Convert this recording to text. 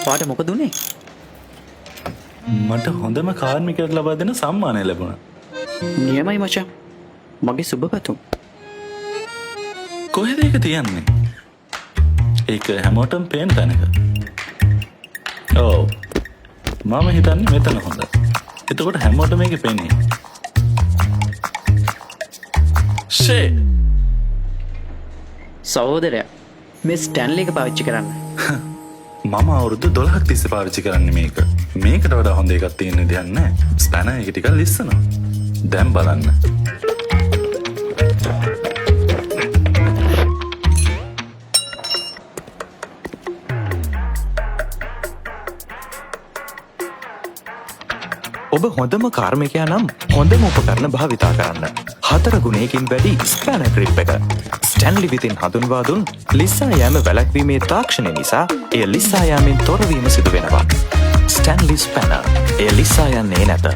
ඔයාට මොකද උනේ? මට හොඳම කාර්මිකයෙක් ලබා දෙන සම්මානය ලැබුණා. නියමයි මචං. මගේ සුබ පැතුම්. කොහෙද ඒක තියන්නේ? ඒක හැමෝටම පේන තැනක. ඔව්. මම හිතන්නේ මෙතන හොඳ. එතකොට හැමෝටම මේක පෙනේ. ෂේ. සහෝදරයා, මේ ස්ටැන්ලි එක පාවිච්චි කරන්න. මම අවුරුදු 12ක් තිස්සේ පාවිච්චි කරන්නේ මේක. මේකට වඩා හොඳ එකක් තියෙන විදිහක් නැහැ. ස්පැනර් එක ටිකක් ලිස්සනවා. දැන් බලන්න. ඔබ හොඳම කාර්මිකයා නම් හොඳම උපකරණ භාවිතා කරන්න. 4 ගුණයකින් වැඩි ස්පැනර් ග්‍රිප් එක. ස්ටැන්ලි විසින් හඳුන්වා දුන් ලිස්සා යෑම වැළැක්වීමේ තාක්ෂණය නිසා එය ලිස්සා යාමෙන් තොරවීම සිදු වෙනවා. ස්ටැන්ලි ස්පැනර්. එය ලිස්සා යන්නේ නැත.